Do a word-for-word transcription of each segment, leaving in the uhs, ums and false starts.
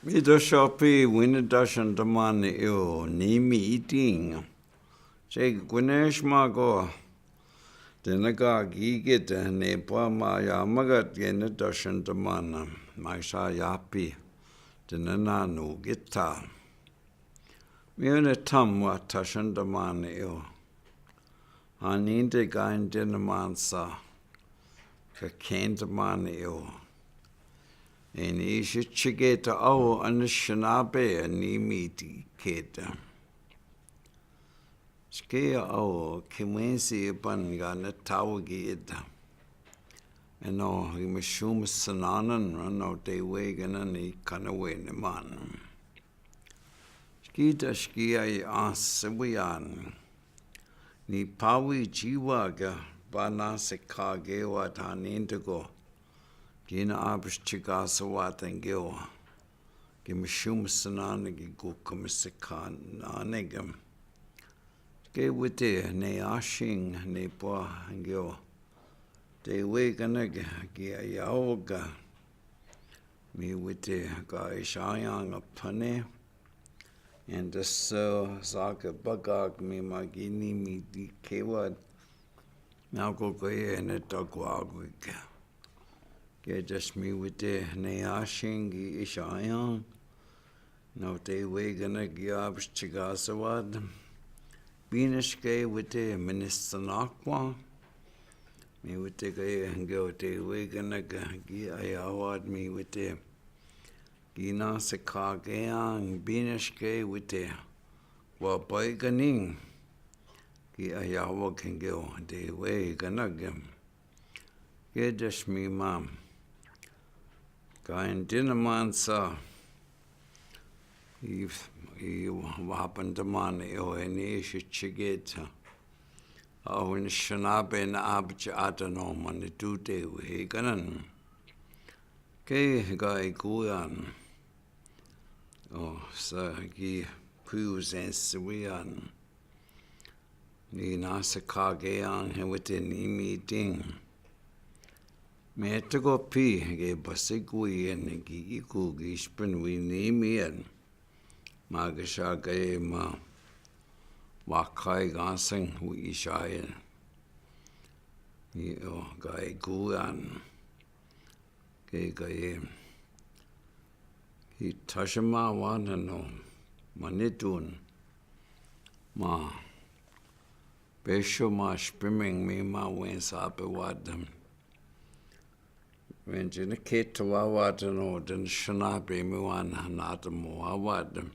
Ito sipi, wini tasan tamani eo ni miting. Se kune sma ko. Tena ka kikit ne pwa ma ya magat kene tasan tamana. Maisa yapi. Tena nanu kita. Mione tam wa tasan tamani eo. Haninte kain tena mansa. Ka ken tamani eo. Eni isi chiketa au ani sinape ani miti keta. Skeia au kemwensi ipan gana tawa ki ita. Eno i mashum sananan ano te we gana ni kana we ni man. Skita skia i ansewian. Ni pawi jiwa ga bana se kage wa tanin tego. Gina abs chika sawatan gewa. Gi mashum sanana gi gukum sakan anegam. Ke wite ne ashing ne pwa gewa. Te we gana gi ayawaga. Mi wite ka ishayang apane. And so saka bagak mi magini mi di kewad. Nako kaya na takwagwik. Ke das mi wite ne ashing gi ishayang. No te we gana gi abs chigasawad. Binas ke wite ministanakwa. Mi wite kaya go te we gana gi ayawad mi wite. Gina se kageang binas ke wite. Wa bai ganing. Gi ayawa kengeo te we gana gem. Ke das mi mam. Kain dina mansa. I, i wapan tamani eo eni isi chigeta. Au ni sinape na abchi ata no mani tute we ganan. Ke ga ikuyan. O sa gi pusen siwian. Ni nasa kageang he wite ni miting. Me teko pi ge basikwi en gi iku gi spen wi ni mien. Magasha ge ma wakai gaseng wi ishayen. Ni o ga ikuyan. Ke gaye. Hi tashama wana no. Manitun. Ma. Pesho ma shpiming mi ma wen sape wadam. Wen jina keta wa wadam no, dan shana pe mi wan hanata mo wa wadam.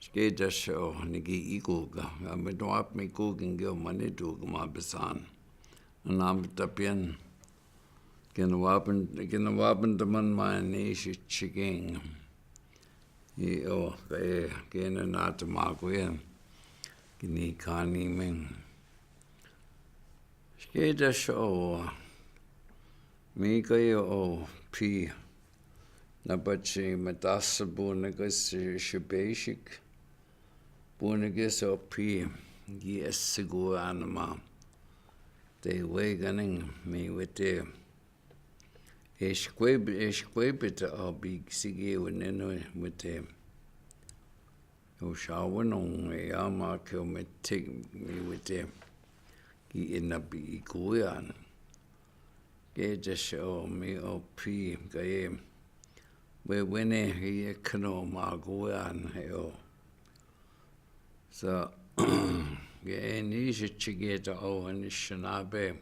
Ske dasho, nigi ikuga. Ami dwap mi kuga nge mani duga ma besan. Anam tapian. Kina wapan, kina wapan taman ma ni shi chiking. I o, kaya, kina na tamakuyan. Kini kani ming. Ske dasho, mi kaya o pi. Na bachi matasa bu na kasi shibeshik. Bu na kasi o pi. Gi esigu anama. Te we ganing mi wete. Eshkweb, eshkwebita o big sige weneno wete. Yo shawanong e ama ke o metik mi wete. Ki inabi ikuyan. Ke jasho mi o pi kaye. We wene hi ekno ma kuyan he o. Sa, ke eni shi chigeta o eni shanabe.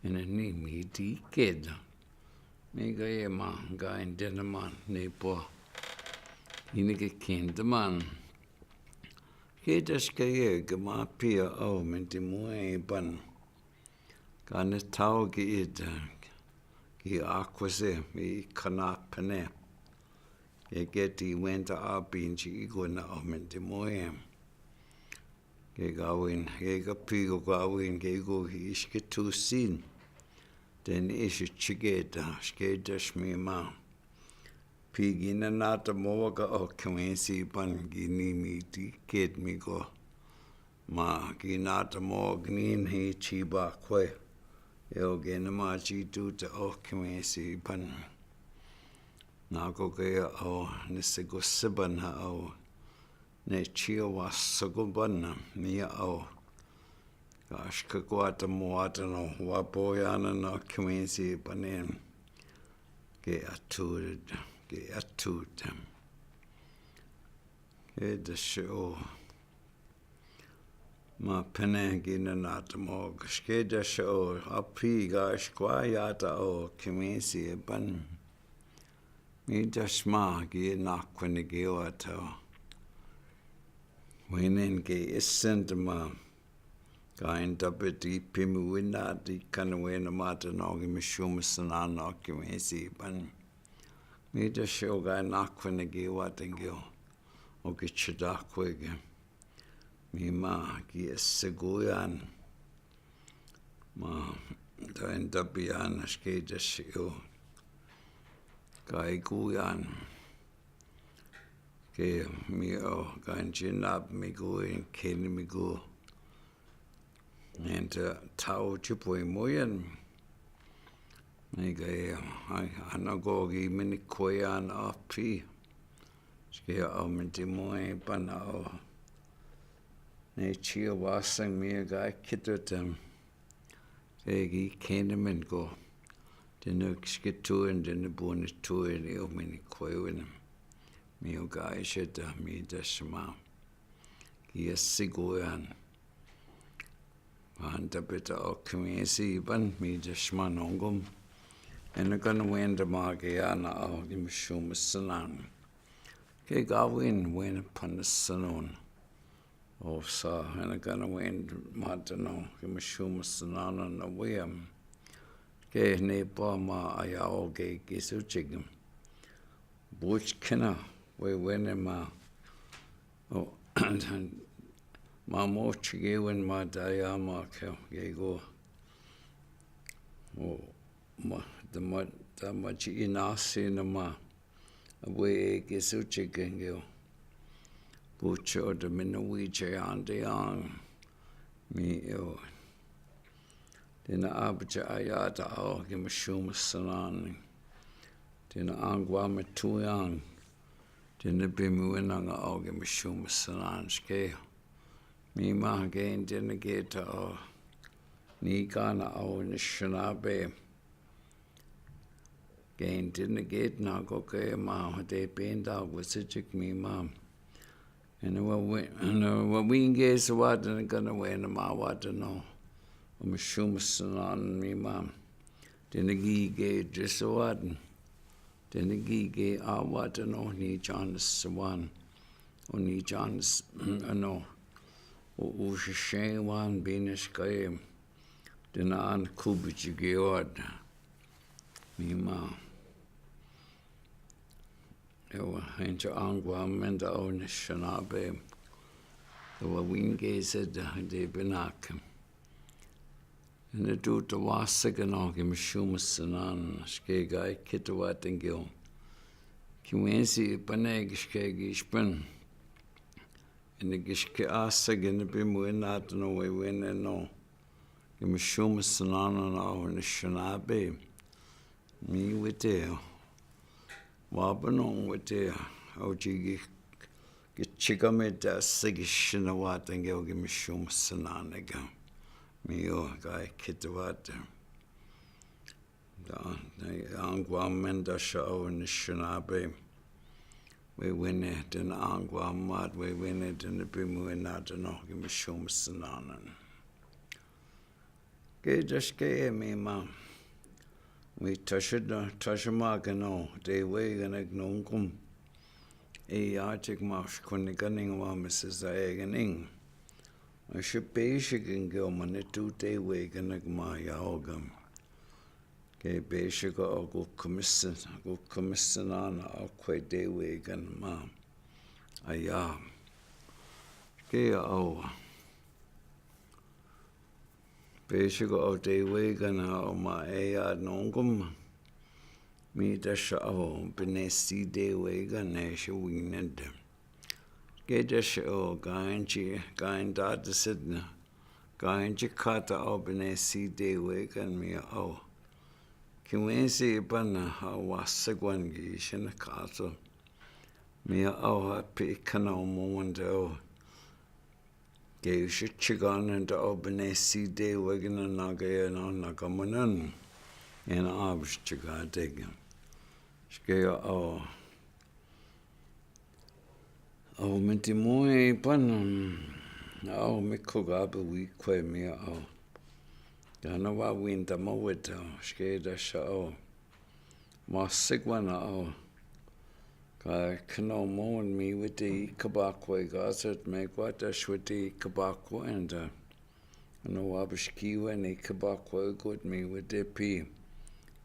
Ena ni mi ti keda. Mi gaye ma, ga endena ma, ne po. Ini ke kenda man. Keda skaye, ke ma pia o, menti mue pan. Ka ne tau ki ida. Ki akwase, mi kana pane. Ke keti wenta apin chi iko na o menti mue. Ke gawin, ke kapi ko gawin, ke ko iske tusin. Den isi chigeta, sketa shmima. Pi gina nata mowa ka o kwensi pan gini mi ti ket mi ko. Ma gina ta mowa gnin hi chiba kwe. Yo gina ma chi tuta o kwensi pan. Nako ke awa ni siko sipan ha awa ni tia wa soko pana mi awa. Ka sika ko ata mo ata no wa poyana no kimisi panen. Ke atut, ke atut. Ke dasio. Ma pene ki na nata mo, ke dasio, api ka sikwa yata o kimisi e pan. Mi dasma ki na kwene ke wata. Wenen ke isent ma. Ka en tapeti pimi wina ti kane wena mata no ki misuma sana no kimisi pan. Mi dasio ka na kwene ke wata ngeo. O ke chida kwege. Mi ma ki esiguyan. Ma, ta en tapian aske dasio. Ka iguyan. Ke mi o, ka en chinap mi gu, en keni mi gu. En ta tau chipwe moyen. Ni ka e, ai, ana go gi mini kweyan api. Ske awa mini ti moye pana awa. Ni tia wasang mi ga kitotem. Ke gi keni men go. Tena ske tuen, tena bone tuen, e o mini kwewen. Mi o ga iseta, mi dasma. Ki esiguyan. An tapeta o kimisi pan mi dasma nongom. Ena kan wenda ma ke ana awa ki misuma sanan. Ke gawin wena pana sanon. O sa, ena kan wenda mata no ki misuma sanan na wem. Ke ne pa ma aya o ke ki su chigim. Buch kena, we wene ma. O, ma mo chige wen ma daya ma ke, ke go. O, ma, da ma, da ma chi inasi na ma. We ke su chige ngeo. Bucho da mina wi che ande ang. Mi eo. Tena abacha ayata awa ki misuma sanan. Tena angwa matuyang. Tena bimiwinang awa ki misuma sanan ske. Mi ma ke tena geta awa. Ni kana awa ni shanabe. Ke tena geta na ko ke ma te penda ko sijik mi ma. Ena wa wi-, ena wa winge sawad ena kana wena ma wad no. O misuma sanan mi ma. Tena gige je sawad. Tena gige a wad no ni jan sawan. O ni jan s-, ano. O u shishe wan binis kaye. Tena an kubi chige wad. Mi ma. Ewa, henja angwa menda o ni shanabe. Ewa winge se da de benak. Ena tu ta wasa kano ki misuma sanan, ske ga kitawa tengil. Ki wensi pane ki ske ki spen. Ena ki ske asa gina bimwina tano we wene no. Ki misuma sanan na o ni shanabe. Mi wete, wa pano wete, au chigi, ki chika me ta sigi shina wata nge o ki misuma sananega. Mi o ka kitawa te. Da, da, angwa menda sha o ni shanabe. We wene, tena angwa mat, we wene, tena bimwina tano, ki misuma sananan. Ke daske e mi ma. Mi tashida, tashima kano, te we gana nongkum. E ya tik ma shkuni kaning wa misisa e ganing. A shi pe shi kin ke o mane tu te we gana ma ya ogam. Ke pe shi ka o ku kumisa, ku kumisa na na o kwe te we gana ma. A ya. Ke ya o. Pe shi ka o te we gana o ma e ya nongkum. Mi ta sha o pene si te we gana shi winenda. Ke ta sha o ganchi, gan ta ta sidna. Ganchi kata o pene si te we gana mi o. Ki wensihop na, a, wa sekwan ki sina kaso. Mia o ha pi kano mo wanda o. Ke usichikana da o bene si de wegina nagaya na nagamanan. Ena abs chikatega. Ske o. O menti moe pan, o mi koga be wi kwe mi o. Dana wa winda mo weta, ske da sha o. Ma sigwana o. Ka kano mo mi wete i kabakwe gasat me kwata shwete i kabakwe enda. Ano wa bishkiwe ni kabakwe got mi wete pi.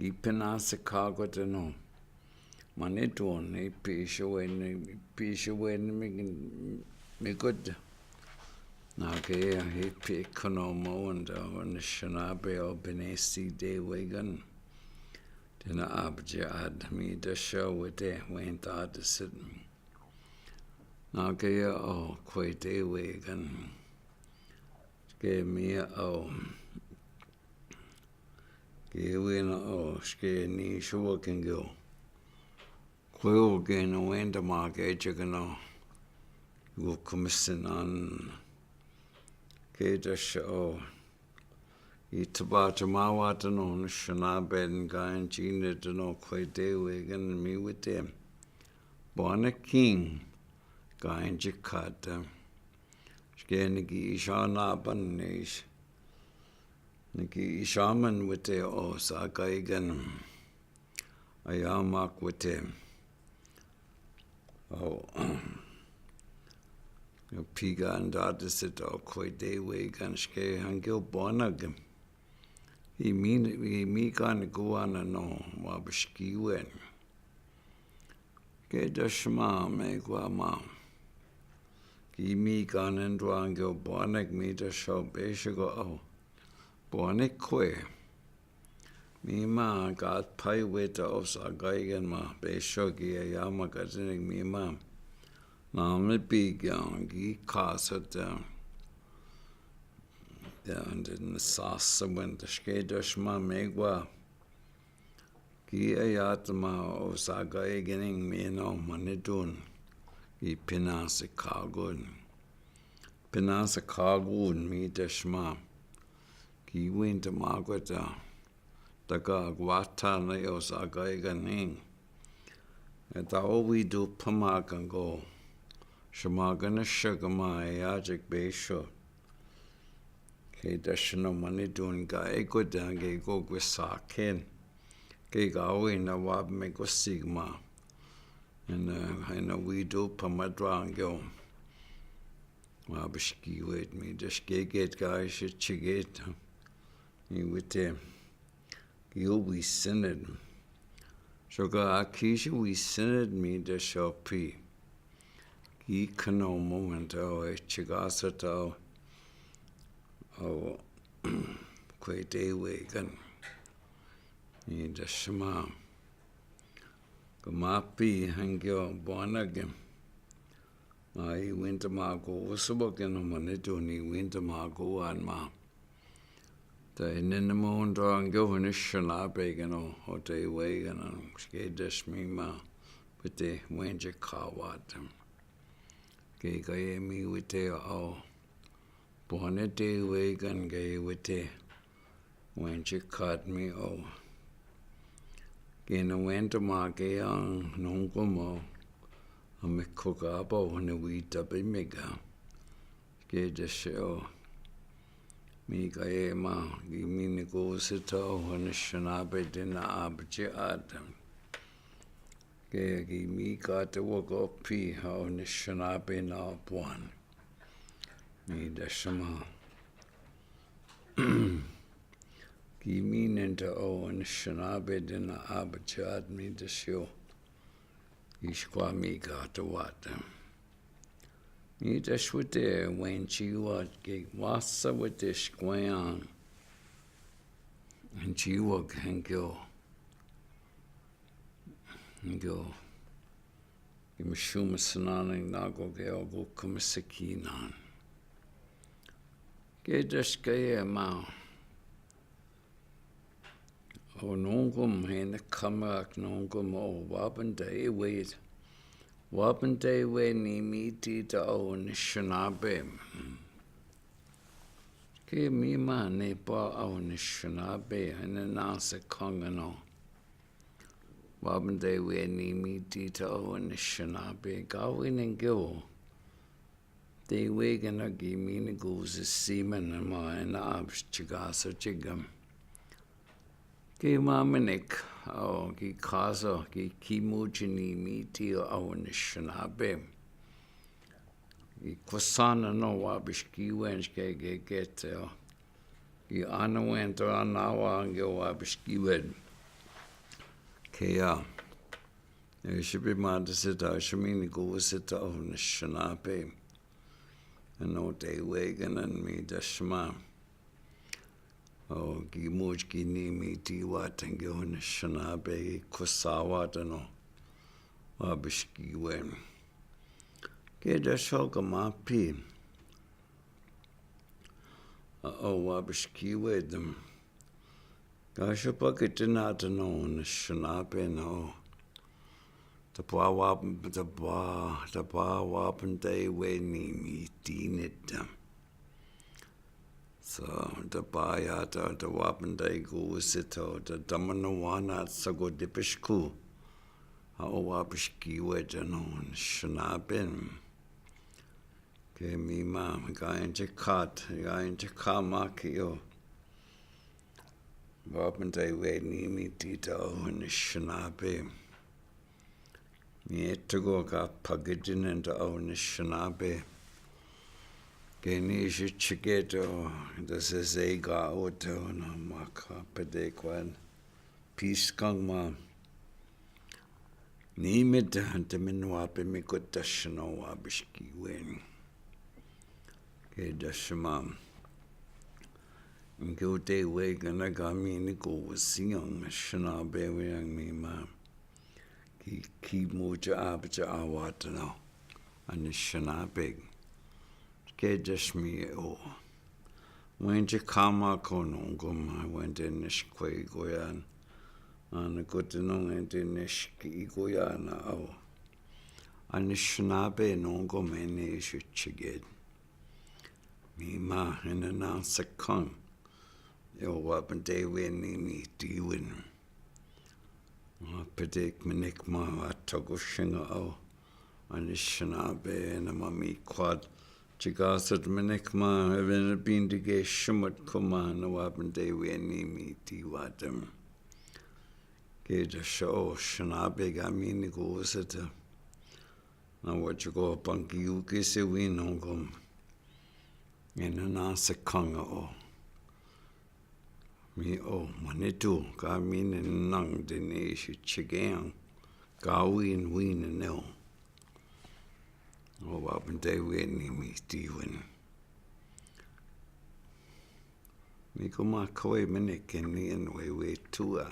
I pinasa kagot ano. Mane don ni pi shaweni, pi shaweni mi, mi got. Nagaya hi pi kano mo enda, o Anishinaabe o bene si de wegan. Dina abja ad mi da sha wete, wen ta da sit. Nagaya o kwe de wegan. Ke mi o. Ke wina o, ske ni shuwa kengyo. Kwe o ke na wenda ma ke chikano. Gu kumisinan. Ke da sha o. I tabata ma wata no, Anishinaabe ga en chine da no kwe de wegan mi wete. Bwana king, ga en chikata. Ske ni ki isha na ban ni ish. Ni ki isha man wete o sa ga igan. Aya mak wete. O. Piga anda da sit o kwe de wegan ske hangyo bonag. I mi, i mi kan guana no, wa bishkiwen. Ke da shma me gua ma. Ki mi kan en duangyo bonek mi da sho be shigo o. Bonek kwe. Mi ma gat pai weta o sa gaigan ma be sho ki a yama gatinik mi ma. Na me pi gyan ki kasa da. Da en den sasa wen da shke da shma me gua. Ki a yatma o sa gaiganing mi no manidun. Ki pinasa kagun. Pinasa kagun mi da shma. Ki winta magwata. Daga gwata na yo sa gaiganing. Eta o widu pamagango. Shma gana shagama e ajik be sho. Ke da shino manidun ga e go da ge go gwe sa ken. Ke ga we na wab me go sigma. Ena, ena widu pamadwangyo. Wa bishki wet mi da shke get ga ishe chiget. Mi wete. Ki o wi sened. Shoka a ki ishe wi sened mi da shopi. Ki kano moment o e chigasa tao. O kwe de we gan. Mi da shma. Kamapi hangyo bwana gen. Ma i winta ma ko usubo keno manidun i winta ma ko an ma. Ta inene mo ndo angyo Anishinaabe keno hote iwe keno shke da shmi ma. Pete wenje kawat. Ke kaye mi wete o. Bwana de we gan kaye wete. Wen chikatmi o. Kena wenta ma ke ang nongkomo. Ame kokapa o ne wita pe mega. Ke da sho. Mi kaye ma, ki mi ne ko sita o Anishinaabe dena abche adam. Ke ki mi kata wako pi ha Anishinaabe na pwan. Mi da shma. Ki mi nenta o Anishinaabe dena abchad mi da sho. Ishkwa mi kata wata. Mi da shwete wen chiwa ke wasa wete shkwean. Wen chiwa kengyo. Ngyo. Ki mishuma sinani nago ke ogo kumisakinan. Ke da shke ma. O nungum, hena kamarak nungum o Wapentei wed. Wapentei we ni miti ta o ni Sinape. Ke mi ma ne pa o ni Sinape, hena nasa kangano. Wapentei we ni miti ta o ni Sinape, gawi nengeo. Te we gana ki mi ni ko se siman ma ena abs chigasa chigam. Ke ma menek, o ki kasa, ki ki muchi ni miti o ni Sinape. Ki kusana no wabiskiwen ke ke ke te o. Ki ana wen to ana wa nge wabiskiwen. Ke ya. E sipi mata sita, simi ni ko sita o ni Sinape. Ano te we gana mi da sima. O ki muchi ki ni miti wa tenge o ni Sinape ki kusawa ta no. Wabiskiwen. Ke da so ka mapi. O wabiskiwen. Ka so pa ke te na ta no ni Sinape no. Tapa wa, tapa, tapa Wapentei we ni miti nita. So, tapa ya ta, ta Wapentei ko sito, ta tamana wana sa ko dipishku. A o wabiskiwen ta no ni Sinape. Ke mi ma, ga ente kat, ga ente kama ke o. Wapentei we ni miti ta o ni Sinape. Mi eto ko ka pagidinen ta o ni Sinape. Ke ni si chiketo, da se se ga o ta o na maka pede kwan. Piskang ma. Ni mita te mi nwape mi ko ta sino wabiskiwen. Ke da sima. Ke o te we gana ga mi ni ko wasiang Sinape we ang mi ma. Ki ki mucha abacha awata no. Ani Sinape. Ke da simi o. Wente kama ko nungum, wente nishkwe goyan. Ana ko te nung wente nishki goyan a o. Ani Sinape nungum ene si chiged. Mi ma hena nasa kang. E o Wapentei we ni miti win. Wa pede menek ma wa togo shinga o. Ani Sinape na ma mi kwad. Chigasa menek ma, even a bindi ge shimut kuma na Wapentei we ni miti wa tem. Ke da so Sinape ga mi ni ko sita. Na wa chiko panki u ke se wi nungum. Ena nasa kanga o. Mi o, manitu, ka mi ni nang dene si chigeang, ka win win neo. O Wapentei we ni miti win. Mi ko ma kawe mene keni en we we tua.